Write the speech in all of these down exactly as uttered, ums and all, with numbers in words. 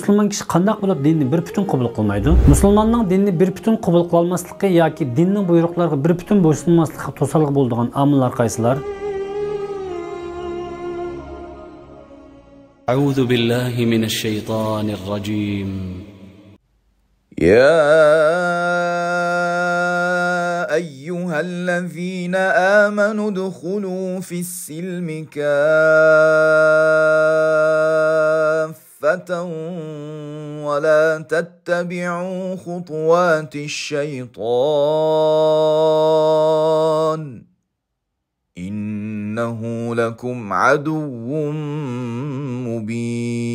مۇسۇلمان كىشى قانداق بولۇپ دىننى بىر پۈتۈن قوبۇل قىلمايدۇ؟ مۇسۇلماننىڭ دىننى بىر پۈتۈن قوبۇل قىلالماسلىقى ياكى دىننىڭ بۇيرۇقلىرىغا بىر پۈتۈن بويسۇنماسلىقىغا توسالغۇ بولىدىغان ئامىللار قايسىلار؟ أعوذ بالله من الشيطان الرجيم. يا أيها الذين آمنوا ادخلوا في السلم كافة ولا تتبعوا خطوات الشيطان إنه لكم عدو مبين.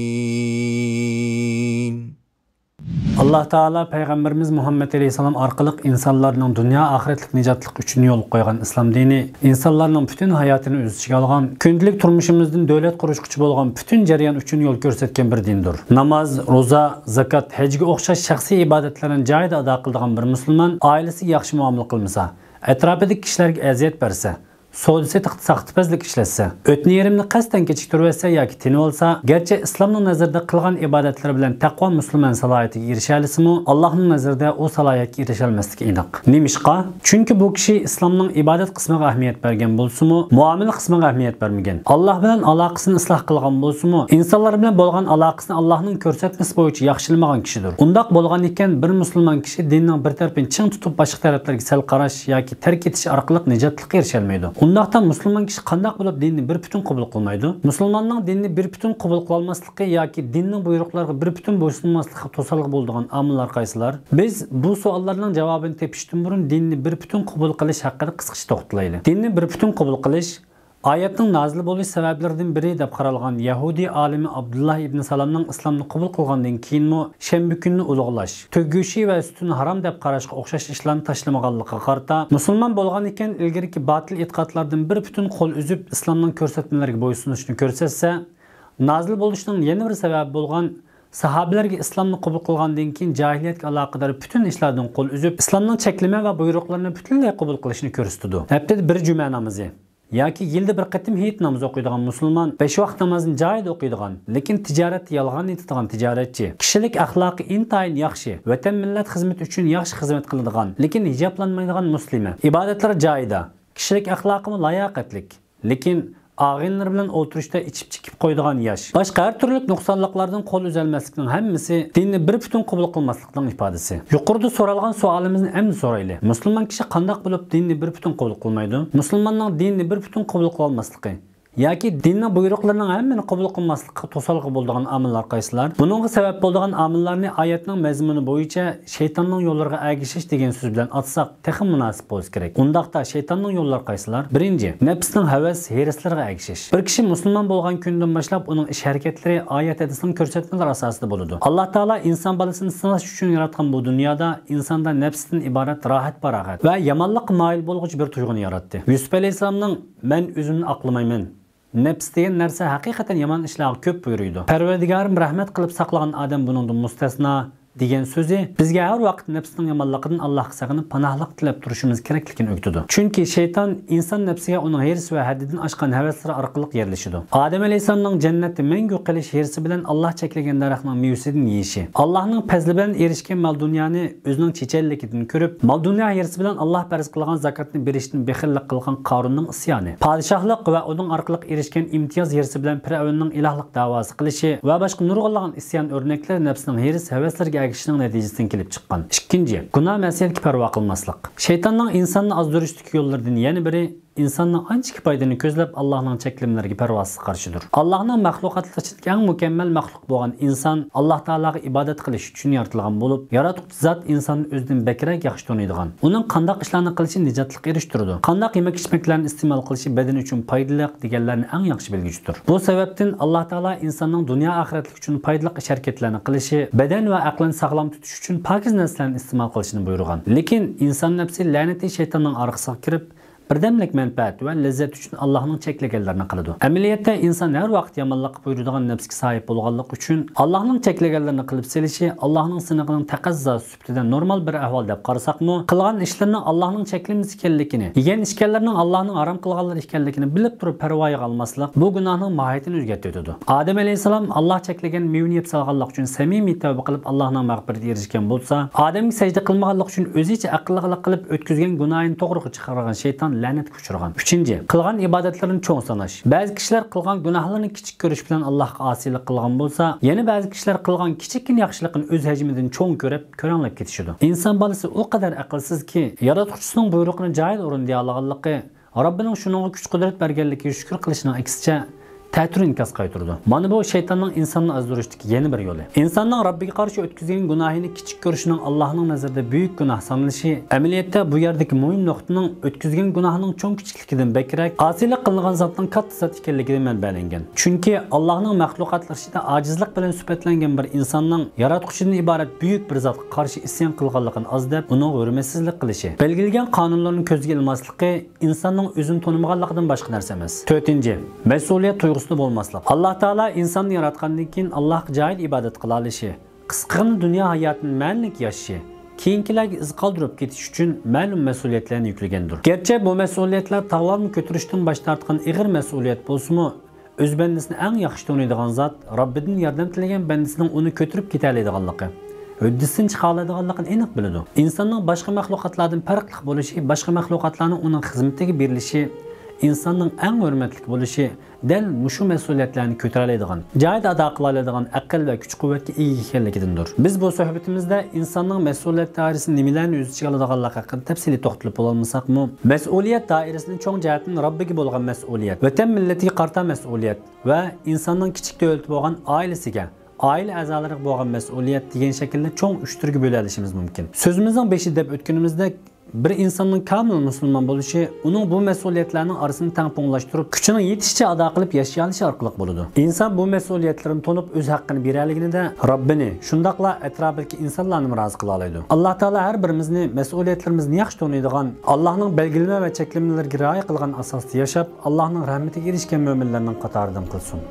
ئاللاھ تائالا پەيغەمبىرىمىز مۇھەممەد ئەلەيھىسسالام ئارقىلىق ئىنسانلارنىڭ دۇنيا ئاخىرەتلىك نىجاتلىق ئۈچۈن يولغا قويغان ئىسلام دىنى ئىنسانلارنىڭ پۈتۈن ھاياتىنى ئۆز ئىچىگە ئالغان، كۈندىلىك تۇرمۇشىمىزدىن دۆلەت قۇرۇشقىچە بولغان پۈتۈن جەريان ئۈچۈن يول كۆرسەتكەن بىر دىندۇر. ناماز، روزا، زاكات، ھەجگە ئوخشاش شەخسىي ئىبادەتلەرنى جايىدا ئادا قىلىدىغان بىر مۇسۇلمان ئائىلىسىگە ياخشى مۇئامىلە قىلمىسا، ئەتراپىدىكى كىشىلەرگە ئەزىيەت بەرسە، سودا سېتىقتا ساختىپەزلىك ئىشلەتسە، ئۆتنە يېرىمنى قەستەن كېچىكتۈرۈۋەتسە ياكى تىنىۋالسا، گەرچە ئىسلامنىڭ نەزىرىدە قىلغان ئىبادەتلىرى بىلەن تەقۋا مۇسۇلمان سالاھىيىتىگە ئېرىشەلىسىمۇ، ئاللاھنىڭ نەزىرىدە ئۇ سالاھىيەتكە ئېرىشەلمەسلىكى ئېنىق. نېمىشقا؟ چۈنكى بۇ كىشى ئىسلامنىڭ ئىبادەت قىسمىغا ئەھمىيەت بەرگەن بولسىمۇ، مۇئامىلە قىسمىغا ئەھمىيەت بەرمىگەن. ئاللاھ بىلەن ئالاقىسىنى ئىسلاھ قىلغان بولسىمۇ، ئىنسانلار بىلەن بولغان ئالاقىسىنى ئاللاھنىڭ كۆرسەتمىسى بويىچە ياخشىلىمىغان كىشىدۇر. ئۇنداق بولغان ئىكەن، بىر مۇسۇلمان كىشى دىننىڭ بىر تەرىپىنى چىڭ تۇتۇپ، باشقا تەرەپلەرگە سەل قاراش ياكى تەرك ئېتىش ئارقىلىق نىجاتلىققا ئېرىشەلمەيدۇ. ئۇنداقتا مۇسۇلمان كىشى قانداق بولۇپ دىننى بىر پۈتۈن قوبۇل قىلمايدۇ؟ مۇسۇلماننىڭ دىننى بىر پۈتۈن قوبۇل قىلالماسلىقى ياكى دىننىڭ بۇيرۇقلىرىغا بىر پۈتۈن بويسۇنماسلىقىغا توسالغۇ بولىدىغان ئامىللار قايسىلار؟ بىز بۇ سوئاللارنىڭ جاۋابىنى تېپىشتىن بۇرۇن دىننى بىر پۈتۈن قوبۇل قىلىش ھەققىدە قىسقىچە توختىلىيلى. دىننى بىر پۈتۈن قوبۇل قىلىش ئايەتنىڭ نازىل بولۇش سەۋەبلىرىدىن بىرى دەپ قارالغان يەھۇدىي ئالىمى ئابدۇللاھ ئىبنى سالامنىڭ ئىسلامنى قوبۇل قىلغاندىن كېيىنمۇ شەنبە كۈننى ئۇلۇغلاش، تۆگۈشى ۋە سۈتىنى ھارام دەپ قاراشقا ئوخشاش ئىشلارنى تاشلىمىغانلىقىغا قارىتا، مۇسۇلمان بولغان ئىكەن، ئىلگىرىكى باتىل ئېتىقادلاردىن بىر پۈتۈن قول ئۈزۈپ، ئىسلامنىڭ كۆرسەتمىلىرىگە بويسۇنۇشنى كۆرسەتسە، نازىل بولۇشنىڭ يەنە بىر سەۋەبى بولغان ساھابىلەرگە ئىسلامنى قوبۇل قىلغاندىن كېيىن جاھىلىيەتكە ئالاقىدار پۈتۈن ئىشلاردىن قول ئۈزۈپ، ئىسلامنىڭ چەكلىمە ۋە بۇيرۇقلىرىنى پۈتۈنلەي قوبۇل قىلىشنى كۆرسىتىدۇ. ھەپتىدە بىر جۈمە نامىزى ياكى يىلدا بىر قېتىم ھېيت نامىزى ئوقۇيدىغان مۇسۇلمان، بەش ۋاق نامازنى جايىدا ئوقۇيدىغان، لېكىن تىجارەتتە يالغان ئېيتىدىغان تىجارەتچى، كىشىلىك ئەخلاقى ئىنتايىن ياخشى، ۋەتەن مىللەت خىزمىتى ئۈچۈن ياخشى خىزمەت قىلىدىغان، لېكىن ھىجابلانمايدىغان مۇسلىمە، ئىبادەتلىرى جايىدا، كىشىلىك ئەخلاقىمۇ لاياقەتلىك، لېكىن ئاغىنىلىرى بىلەن ئولتۇرۇشتا ئىچىپ چېكىپ قويىدىغان ياش، باشقا ھەر تۈرلۈك نۇقسانلىقلاردىن قول ئۈزەلمەسلىكنىڭ ھەممىسى دىننى بىر پۈتۈن قوبۇل قىلماسلىقنىڭ ئىپادىسى. يۇقىرىدا سورالغان سوئالىمىزنى ئەمدى سورايلى. مۇسۇلمان كىشى قانداق بولۇپ دىننى بىر پۈتۈن قوبۇل قىلمايدۇ؟ مۇسۇلماننىڭ دىننى بىر پۈتۈن قوبۇل قىلالماسلىقى ياكى دىننىڭ بۇيرۇقلىرىنىڭ ھەممىنى قوبۇل قىلماسلىققا توسالغۇ بولىدىغان ئامىللار قايسىلار؟ بۇنىڭغا سەۋەب بولىدىغان ئامىللارنى ئايەتنىڭ مەزمۇنى بويىچە شەيتاننىڭ يوللىرىغا ئەگىشىش دېگەن سۆز بىلەن ئاتىساق، تېخىمۇ مۇناسىپ بولسا كېرەك. ئۇنداقتا شەيتاننىڭ يوللىرى قايسىلار؟ بىرىنچى، نەپسنىڭ ھەۋەس، ھېرىسلىرىغا ئەگىشىش. بىر كىشى مۇسۇلمان بولغان كۈنىدىن باشلاپ ئۇنىڭ ئىش-ھەرىكەتلىرى ئايەت-ھەدىسنىڭ كۆرسەتمىلىرى ئاساسىدا بولىدۇ. ئاللاھ تائالا ئىنسان بالىسىنى سىناش ئۈچۈن ياراتقان بۇ دۇنيادا ئىنساندا نەپستىن ئىبارەت راھەت-پاراغەت ۋە يامانلىققا مايىل بولغۇچى بىر تۇيغۇنى ياراتتى. يۈسۈپ ئەلەيھىسسالامنىڭ «مەن ئۆزۈمنى ئاقلىمايمەن. نەپس دېگەن نەرسە ھەقىقەتەن يامان ئىشلارغا كۆپ بۇيرۇيدۇ. پەرۋەردىگارىم رەھمەت قىلىپ ساقلىغان ئادەم بۇنىڭدىن مۇستەسنا» دېگەن سۆزى بىزگە ھەر ۋاقىت نەپسنىڭ يامانلىقىدىن ئاللاھقا سېغىنىپ، پاناھلىق تىلەپ تۇرۇشىمىز كېرەكلىكىنى ئۆگىتىدۇ. چۈنكى شەيتان ئىنسان نەپسىگە ئۇنىڭ ھېرىسى ۋە ھەددىدىن ئاشقان ھەۋەسلىرى ئارقىلىق يەرلىشىدۇ. ئادەم ئەلەيھىسسالامنىڭ جەننەتتە مەڭگۈ قېلىش ھېرىسى بىلەن ئاللاھ چەكلىگەن دەرەخنىڭ مېۋىسىدىن يېيىشى، ئاللاھنىڭ پەزلى بىلەن ئېرىشكەن مال-دۇنيانى ئۆزىنىڭ چېچەنلىكىدىن كۆرۈپ، مال-دۇنيا ھېرىسى بىلەن ئاللاھ پەرز قىلغان زاكاتنى بېرىشتىن بېخىللىق قىلغان قارۇننىڭ ئىسيانى، پادىشاھلىق ۋە ئۇنىڭ ئارقىلىق ئېرىشكەن ئىمتىياز ھېرىسى بىلەن پىرئەۋننىڭ ئىلاھلىق دەۋاسى قىلىشى ۋە باشقا نۇرغۇنلىغان ئىسيان ئۆرنەكلىرى نەپسنىڭ ھېرىس-ھەۋەسلىرىگە ئەگىشىشنىڭ نەتىجىسىدىن كېلىپ چىققان. ئىككىنچى، گۇناھ-مەسىيەتكە پەرۋا قىلماسلىق. شەيتاننىڭ ئىنساننى ئازدۇرۇشتىكى يوللىرىدىن يەنە بىرى، ئىنساننىڭ ئانچىكى پايدىنى كۆزلەپ، ئاللاھنىڭ چەكلىمىلىرىگە پەرۋاسىز قارىشىدۇر. ئاللاھنىڭ مەخلۇقاتلىرى ئىچىدىكى ئەڭ مۇكەممەل مەخلۇق بولغان ئىنسان ئاللاھ تائالاغا ئىبادەت قىلىش ئۈچۈن يارىتىلغان بولۇپ، ياراتقۇچى زات ئىنساننى ئۆزىدىن بەكرەك ياخشى تونۇيدىغان، ئۇنىڭ قانداق ئىشلارنى قىلىشى نىجاتلىققا ئېرىشتۈرىدۇ، قانداق يېمەك-ئىچمەكلەرنى ئىستېمال قىلىشى بەدىنى ئۈچۈن پايدىلىق دېگەنلەرنى ئەڭ ياخشى بىلگۈچىدۇر. بۇ سەۋەبتىن ئاللاھ تائالا ئىنساننىڭ دۇنيا ئاخىرەتلىك ئۈچۈن پايدىلىق ئىش-ھەرىكەتلەرنى قىلىشى، بەدەن ۋە ئەقلىنى ساغلام تۇتۇش ئۈچۈن پاكىز نەرسىلەرنى ئىستېمال قىلىشىنى بۇيرۇغان. لېكىن ئىنسان نەپسى لەنىتى شەيتاننىڭ ئارقىسىغا كىرىپ، بىردەملىك مەنپەئەت ۋە لەززەت ئۈچۈن ئاللاھنىڭ چەكلىگەنلىرىنى قىلىدۇ. ئەمەلىيەتتە ئىنسان ھەر ۋاقىت يامانلىققا بۇيرۇيدىغان نەپسكە ساھىب بولغانلىقى ئۈچۈن ئاللاھنىڭ چەكلىگەنلىرىنى قىلىپ سېلىشى ئاللاھنىڭ سىنىقىنىڭ تەقەززاسى سۈپىتىدە نورمال بىر ئەھۋال دەپ قارىساقمۇ، قىلغان ئىشلىرىنىڭ ئاللاھنىڭ چەكلىمىسى ئىكەنلىكىنى، يېگەن ئىچكەنلىرىنىڭ ئاللاھنىڭ ھارام قىلغانلىرى ئىكەنلىكىنى بىلىپ تۇرۇپ پەرۋايىغا ئالماسلىق بۇ گۇناھنىڭ ماھىيىتىنى ئۆزگەرتىۋېتىدۇ. ئادەم ئەلەيھىسسالام ئاللاھ چەكلىگەن مېۋىنى يەپ سالغانلىقى ئۈچۈن سەمىمىي تەۋبە قىلىپ ئاللاھنىڭ مەغپىرىتىگە ئېرىشكەن بولسا، ئادەمگە سەجدە قىلمىغانلىقى ئۈچۈن ئۆزىچە ئەقىللىقلىق قىلىپ ئۆتكۈزگەن گۇناھىنى توغرىغا چىقارغان شەيتان لەنەتكە ئۇچرىغان. ئۈچىنچى، قىلغان ئىبادەتلىرىنى چوڭ ساناش. بەزى كىشىلەر قىلغان گۇناھلىرىنى كىچىك كۆرۈش بىلەن ئاللاھقا ئاسىيلىق قىلغان بولسا، يەنە بەزى كىشىلەر قىلغان كىچىككىنە ياخشىلىقنى ئۆز ھەجمىدىن چوڭ كۆرۈپ، كۆرەڭلەپ كېتىشىدۇ. ئىنسان بالىسى ئۇ قەدەر ئەقىلسىزكى، ياراتقۇچىسىنىڭ بۇيرۇقىنى جايىدا ئورۇندىيالايدىغانلىقى، رەببىنىڭ شۇنىڭغا كۈچ-قۇدرەت بەرگەنلىكىگە شۈكۈر قىلىشنىڭ ئەكسىچە، تەتۈر ئىنكاس قايتۇرىدۇ. مانا بۇ شەيتاننىڭ ئىنساننى ئازدۇرۇشتىكى يەنە بىر يولى. ئىنساننىڭ رەببىگە قارشى ئۆتكۈزگەن گۇناھىنى كىچىك كۆرۈشىنىڭ ئاللاھنىڭ نەزىرىدە بۈيۈك گۇناھ سانىلىشى، ئەمەلىيەتتە بۇ يەردىكى مۇھىم نۇقتىنىڭ ئۆتكۈزگەن گۇناھنىڭ چوڭ-كىچىكلىكىدىن بەكرەك، ئاسىيلىق قىلىنغان زاتنىڭ كاتتا زات ئىكەنلىكىدىن مەنبەلەنگەن. چۈنكى ئاللاھنىڭ مەخلۇقاتلىرى ئىچىدە ئاجىزلىق بىلەن سۈپەتلەنگەن بىر ئىنساننىڭ ياراتقۇچىدىن ئىبارەت بۈيۈك بىر زاتقا قارشى ئىسيان قىلغانلىقىنى ئاز دەپ، ئۇنىڭغا ھۆرمەتسىزلىك قىلىشى، بەلگىلىگەن قانۇنلىرىنى كۆزگە ئىلماسلىقى، ئىنساننىڭ ئۆزىنى تونۇمىغانلىقىدىن باشقا نەرسە ئەمەس. تۆتىنچى، مەسئۇلىيەت تۇيغۇسىدا بولماسلىق. ئاللاھ تائالا ئىنساننى ياراتقاندىن كېيىن ئاللاھقا جايىدا ئىبادەت قىلالىشى، قىسقىغىنە دۇنيا ھاياتىنى مەنىلىك ياشىشى، كېيىنكىلەرگە ئىز قالدۇرۇپ كېتىش ئۈچۈن مەلۇم مەسئۇلىيەتلەرنى يۈكلىگەندۇر. گەرچە بۇ مەسئۇلىيەتلەر تاغلارنى كۆتۈرۈشتىن باش تارتقان ئېغىر مەسئۇلىيەت بولسىمۇ، ئۆز بەندىسىنى ئەڭ ياخشى تونۇيدىغان زات، رەببىدىن ياردەم تىلىگەن بەندىسىنىڭ ئۇنى كۆتۈرۈپ كېتەلەيدىغانلىقى، ھۆددىسىدىن چىقالايدىغانلىقىنى ئېنىق بىلىدۇ. ئىنساننىڭ باشقا مەخلۇقاتلاردىن پەرقلىق بولۇشى، باشقا مەخلۇقاتلارنىڭ ئۇنىڭ خىزمىتىگە بېرىلىشى، ئىنساننىڭ ئەڭ ھۆرمەتلىك بولۇشى، دەل مۇشۇ مەسئۇلىيەتلەرنى كۆتۈرەلەيدىغان، جايىدا ئادا قىلالايدىغان ئەقىل ۋە كۈچ-قۇۋۋەتكە ئىگە ئىكەنلىكىدىندۇر. بىز بۇ سۆھبىتىمىزدە ئىنساننىڭ مەسئۇلىيەت دائىرىسى نېمىلەرنى ئۆز ئىچىگە ئالىدىغانلىقى ھەققىدە تەپسىلىي توختىلىپ بولالمىساقمۇ، مەسئۇلىيەت دائىرىسىنى چوڭ جەھەتتىن رەببىگە بولغان مەسئۇلىيەت، ۋەتەن مىللىتىگە قارىتا مەسئۇلىيەت ۋە ئىنساننىڭ كىچىك دۆلىتى بولغان ئائىلىسىگە، ئائىلە ئەزالىرىغا بولغان مەسئۇلىيەت دېگەن شەكىلدە چوڭ ئۈچ تۈرگە بۆلەلىشىمىز مۇمكىن. سۆزىمىزنىڭ بېشىدا دەپ ئۆتكىنىمىزدەك، بىر ئىنساننىڭ كامىل مۇسۇلمان بولۇشى ئۇنىڭ بۇ مەسئۇلىيەتلەرنىڭ ئارىسىنى تەڭپۇڭلاشتۇرۇپ، كۈچىنىڭ يېتىشىچە ئادا قىلىپ ياشىيالىشى ئارقىلىق بولىدۇ. ئىنسان بۇ مەسئۇلىيەتلىرىنى تونۇپ، ئۆز ھەققىنى بېرەلىگىنىدە، رەببىنى، شۇنداقلا ئەتراپىدىكى ئىنسانلارنىمۇ رازى قىلالايدۇ. ئاللاھ تائالا ھەر بىرىمىزنى مەسئۇلىيەتلىرىمىزنى ياخشى تونۇيدىغان، ئاللاھنىڭ بەلگىلىمە ۋە چەكلىمىلىرىگە رىئايە قىلغان ئاساستا ياشاپ، ئاللاھنىڭ رەھمىتىگە ئېرىشكەن مۆمىنلەرنىڭ قاتارىدىن قىلسۇن.